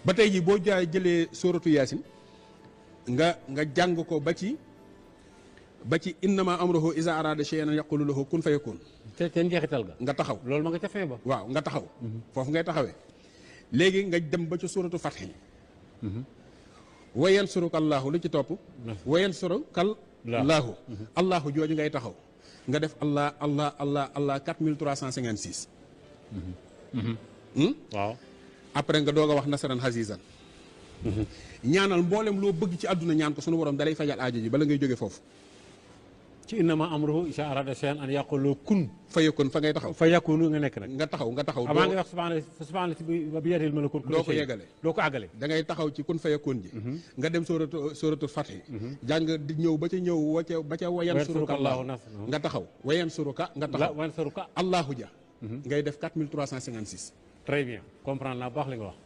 ba tey jii boo jëlee sóoratu yaasin nga jàng ko ba ci innama amruhu iza arada shay'an an yaqulu lahu kun fayakun. te njeexital ga. nga taxaw loolu ma nga ca fin ba. waaw nga taxaw. foofu ngay taxawee. léegi nga dem ba ci sóoratu fatxi. wa yansuruka allaahu lu ci topp. wa yansuruka allaahu. allaahu jooju ngay taxaw. nga def allah 4356. waaw. après nga doog a wax nasaran xasiisan. ñaanal mboolem loo bëgg ci àdduna ñaan ko sunu borom dalay fajal aajo ji bala ngay jóge foofu. ci innama amruhu iza arada shay'an an yaqula kun fayakun fa ngay taxaw. fa yakunu nga nekk nag. nga taxaw. avant nga wax subhaana bi yadihil malakut. doo ko yeggale. doo ko àggale. da ngay taxaw ci kun fayakun ji. nga dem sóoratu Fathi. jàng di ñëw ba ca wayan suruka allahu nga taxaw. wayan suruka nga taxaw. wayan suruka allahu ja. ngay def 4356. très bien comprendre naa baax li nga wax.